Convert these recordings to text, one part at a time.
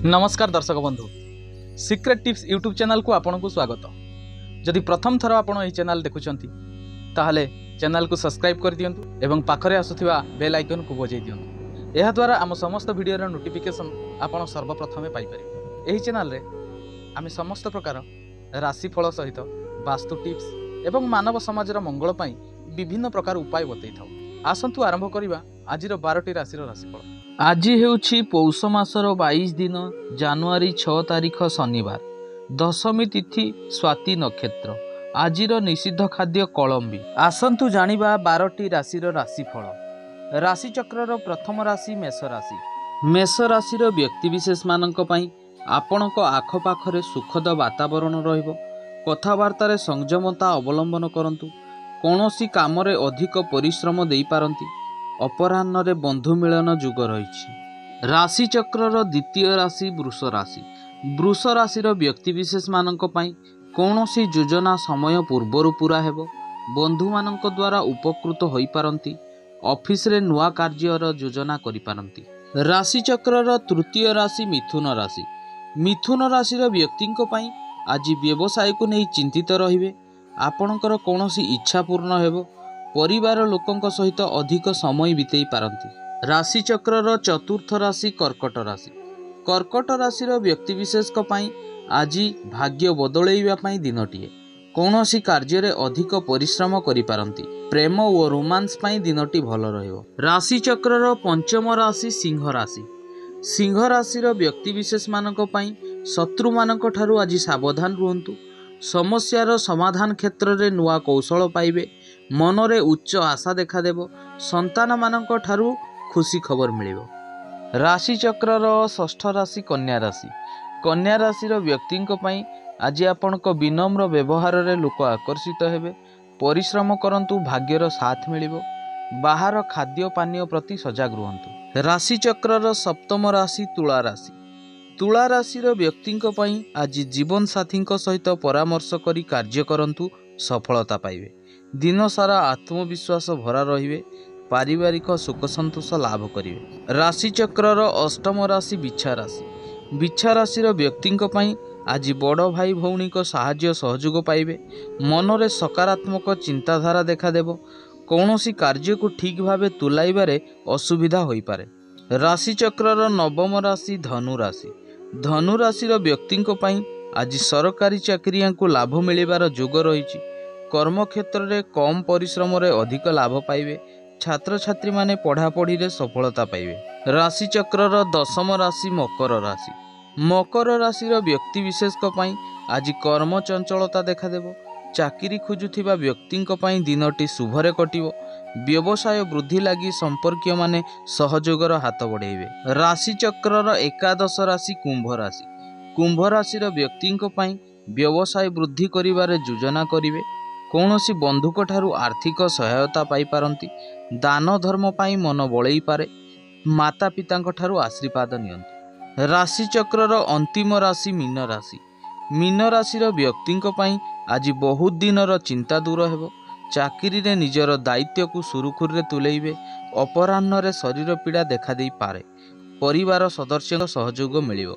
ନମସ୍କାର ଦର୍ଶକ ବନ୍ଧୁ, ସିକ୍ରେଟ୍ ଟିପ୍ସ ୟୁଟ୍ୟୁବ୍ ଚ୍ୟାନେଲକୁ ଆପଣଙ୍କୁ ସ୍ୱାଗତ। ଯଦି ପ୍ରଥମ ଥର ଆପଣ ଏହି ଚ୍ୟାନେଲ ଦେଖୁଛନ୍ତି, ତାହେଲେ ଚ୍ୟାନେଲକୁ ସବସ୍କ୍ରାଇବ୍ କରିଦିଅନ୍ତୁ ଏବଂ ପାଖରେ ଆସୁଥିବା ବେଲ୍ ଆଇକନ୍କୁ ବଜାଇ ଦିଅନ୍ତୁ। ଏହାଦ୍ୱାରା ଆମ ସମସ୍ତ ଭିଡ଼ିଓର ନୋଟିଫିକେସନ୍ ଆପଣ ସର୍ବପ୍ରଥମେ ପାଇପାରିବେ। ଏହି ଚ୍ୟାନେଲରେ ଆମେ ସମସ୍ତ ପ୍ରକାର ରାଶିଫଳ ସହିତ ବାସ୍ତୁ ଟିପ୍ସ ଏବଂ ମାନବ ସମାଜର ମଙ୍ଗଳ ପାଇଁ ବିଭିନ୍ନ ପ୍ରକାର ଉପାୟ ବତେଇଥାଉ। ଆସନ୍ତୁ ଆରମ୍ଭ କରିବା ଆଜିର 12ଟି ରାଶିର ରାଶିଫଳ। ଆଜି ହେଉଛି ପୌଷ ମାସର 22 ଦିନ, ଜାନୁଆରୀ 6 ତାରିଖ ଶନିବାର, ଦଶମୀ ତିଥି, ସ୍ୱାତି ନକ୍ଷତ୍ର। ଆଜିର ନିଷିଦ୍ଧ ଖାଦ୍ୟ କଳମ୍ବି। ଆସନ୍ତୁ ଜାଣିବା 12ଟି ରାଶିର ରାଶିଫଳ। ରାଶିଚକ୍ରର ପ୍ରଥମ ରାଶି ମେଷ ରାଶି। ମେଷ ରାଶିର ବ୍ୟକ୍ତିବିଶେଷମାନଙ୍କ ପାଇଁ ଆପଣଙ୍କ ଆଖପାଖରେ ସୁଖଦ ବାତାବରଣ ରହିବ। କଥାବାର୍ତ୍ତାରେ ସଂଯମତା ଅବଲମ୍ବନ କରନ୍ତୁ। କୌଣସି କାମରେ ଅଧିକ ପରିଶ୍ରମ ଦେଇପାରନ୍ତି। ଅପରାହ୍ନରେ ବନ୍ଧୁ ମିଳନ ଯୁଗ ରହିଛି। ରାଶିଚକ୍ରର ଦ୍ୱିତୀୟ ରାଶି ବୃଷ ରାଶି। ବୃଷ ରାଶିର ବ୍ୟକ୍ତିବିଶେଷମାନଙ୍କ ପାଇଁ କୌଣସି ଯୋଜନା ସମୟ ପୂର୍ବରୁ ପୂରା ହେବ। ବନ୍ଧୁମାନଙ୍କ ଦ୍ୱାରା ଉପକୃତ ହୋଇପାରନ୍ତି। ଅଫିସରେ ନୂଆ କାର୍ଯ୍ୟର ଯୋଜନା କରିପାରନ୍ତି। ରାଶିଚକ୍ରର ତୃତୀୟ ରାଶି ମିଥୁନ ରାଶି। ମିଥୁନ ରାଶିର ବ୍ୟକ୍ତିଙ୍କ ପାଇଁ ଆଜି ବ୍ୟବସାୟକୁ ନେଇ ଚିନ୍ତିତ ରହିବେ। ଆପଣଙ୍କର କୌଣସି ଇଚ୍ଛା ପୂର୍ଣ୍ଣ ହେବ। ପରିବାର ଲୋକଙ୍କ ସହିତ ଅଧିକ ସମୟ ବିତେଇ ପାରନ୍ତି। ରାଶିଚକ୍ରର ଚତୁର୍ଥ ରାଶି କର୍କଟ ରାଶି। କର୍କଟ ରାଶିର ବ୍ୟକ୍ତିବିଶେଷଙ୍କ ପାଇଁ ଆଜି ଭାଗ୍ୟ ବଦଳେଇବା ପାଇଁ ଦିନଟିଏ। କୌଣସି କାର୍ଯ୍ୟରେ ଅଧିକ ପରିଶ୍ରମ କରିପାରନ୍ତି। ପ୍ରେମ ଓ ରୋମାନ୍ସ ପାଇଁ ଦିନଟି ଭଲ ରହିବ। ରାଶିଚକ୍ରର ପଞ୍ଚମ ରାଶି ସିଂହ ରାଶି। ସିଂହ ରାଶିର ବ୍ୟକ୍ତିବିଶେଷମାନଙ୍କ ପାଇଁ ଶତ୍ରୁମାନଙ୍କ ଠାରୁ ଆଜି ସାବଧାନ ରୁହନ୍ତୁ। ସମସ୍ୟାର ସମାଧାନ କ୍ଷେତ୍ରରେ ନୂଆ କୌଶଳ ପାଇବେ। ମନରେ ଉଚ୍ଚ ଆଶା ଦେଖାଦେବ। ସନ୍ତାନମାନଙ୍କ ଠାରୁ ଖୁସି ଖବର ମିଳିବ। ରାଶିଚକ୍ରର ଷଷ୍ଠ ରାଶି କନ୍ୟା ରାଶି। କନ୍ୟା ରାଶିର ବ୍ୟକ୍ତିଙ୍କ ପାଇଁ ଆଜି ଆପଣଙ୍କ ବିନମ୍ର ବ୍ୟବହାରରେ ଲୋକ ଆକର୍ଷିତ ହେବେ। ପରିଶ୍ରମ କରନ୍ତୁ, ଭାଗ୍ୟର ସାଥ ମିଳିବ। ବାହାର ଖାଦ୍ୟ ପାନୀୟ ପ୍ରତି ସଜାଗ ରୁହନ୍ତୁ। ରାଶିଚକ୍ରର ସପ୍ତମ ରାଶି ତୁଳା ରାଶି। ତୁଳା ରାଶିର ବ୍ୟକ୍ତିଙ୍କ ପାଇଁ ଆଜି ଜୀବନସାଥୀଙ୍କ ସହିତ ପରାମର୍ଶ କରି କାର୍ଯ୍ୟ କରନ୍ତୁ, ସଫଳତା ପାଇବେ। ଦିନସାରା ଆତ୍ମବିଶ୍ୱାସ ଭରା ରହିବେ। ପାରିବାରିକ ସୁଖ ସନ୍ତୋଷ ଲାଭ କରିବେ। ରାଶିଚକ୍ରର ଅଷ୍ଟମ ରାଶି ବିଛା ରାଶି। ବିଛା ରାଶିର ବ୍ୟକ୍ତିଙ୍କ ପାଇଁ ଆଜି ବଡ଼ ଭାଇ ଭଉଣୀଙ୍କ ସାହାଯ୍ୟ ସହଯୋଗ ପାଇବେ। ମନରେ ସକାରାତ୍ମକ ଚିନ୍ତାଧାରା ଦେଖାଦେବ। କୌଣସି କାର୍ଯ୍ୟକୁ ଠିକ୍ ଭାବେ ତୁଲାଇବାରେ ଅସୁବିଧା ହୋଇପାରେ। ରାଶିଚକ୍ରର ନବମ ରାଶି ଧନୁ ରାଶି। ଧନୁ ରାଶିର ବ୍ୟକ୍ତିଙ୍କ ପାଇଁ ଆଜି ସରକାରୀ ଚାକିରିଆଙ୍କୁ ଲାଭ ମିଳିବାର ଯୋଗ ରହିଛି। କର୍ମକ୍ଷେତ୍ରରେ କମ୍ ପରିଶ୍ରମରେ ଅଧିକ ଲାଭ ପାଇବେ। ଛାତ୍ରଛାତ୍ରୀମାନେ ପଢ଼ାପଢ଼ିରେ ସଫଳତା ପାଇବେ। ରାଶିଚକ୍ରର ଦଶମ ରାଶି ମକର ରାଶି। ମକର ରାଶିର ବ୍ୟକ୍ତିବିଶେଷଙ୍କ ପାଇଁ ଆଜି କର୍ମ ଚଞ୍ଚଳତା ଦେଖାଦେବ। ଚାକିରି ଖୋଜୁଥିବା ବ୍ୟକ୍ତିଙ୍କ ପାଇଁ ଦିନଟି ଶୁଭରେ କଟିବ। ବ୍ୟବସାୟ ବୃଦ୍ଧି ଲାଗି ସମ୍ପର୍କୀୟମାନେ ସହଯୋଗର ହାତ ବଢ଼େଇବେ। ରାଶିଚକ୍ରର ଏକାଦଶ ରାଶି କୁମ୍ଭ ରାଶି। କୁମ୍ଭ ରାଶିର ବ୍ୟକ୍ତିଙ୍କ ପାଇଁ ବ୍ୟବସାୟ ବୃଦ୍ଧି କରିବାରେ ଯୋଜନା କରିବେ। କୌଣସି ବନ୍ଧୁଙ୍କ ଠାରୁ ଆର୍ଥିକ ସହାୟତା ପାଇପାରନ୍ତି। ଦାନ ଧର୍ମ ପାଇଁ ମନ ବଳେଇ ପାରେ। ମାତା ପିତାଙ୍କ ଠାରୁ ଆଶୀର୍ବାଦ ନିଅନ୍ତୁ। ରାଶିଚକ୍ରର ଅନ୍ତିମ ରାଶି ମୀନ ରାଶି। ମୀନ ରାଶିର ବ୍ୟକ୍ତିଙ୍କ ପାଇଁ ଆଜି ବହୁତ ଦିନର ଚିନ୍ତା ଦୂର ହେବ। ଚାକିରିରେ ନିଜର ଦାୟିତ୍ୱକୁ ସୁରୁଖୁରୁରେ ତୁଲେଇବେ। ଅପରାହ୍ନରେ ଶରୀର ପୀଡ଼ା ଦେଖାଦେଇପାରେ। ପରିବାର ସଦସ୍ୟଙ୍କ ସହଯୋଗ ମିଳିବ।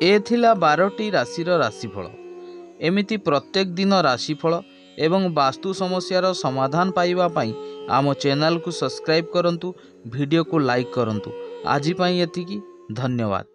ଏ ଥିଲା 12ଟି ରାଶିର ରାଶିଫଳ। ଏମିତି ପ୍ରତ୍ୟେକ ଦିନ ରାଶିଫଳ ଏବଂ ବାସ୍ତୁ ସମସ୍ୟାର ସମାଧାନ ପାଇବା ପାଇଁ ଆମ ଚ୍ୟାନେଲକୁ ସବସ୍କ୍ରାଇବ୍ କରନ୍ତୁ, ଭିଡ଼ିଓକୁ ଲାଇକ୍ କରନ୍ତୁ। ଆଜି ପାଇଁ ଏତିକି, ଧନ୍ୟବାଦ।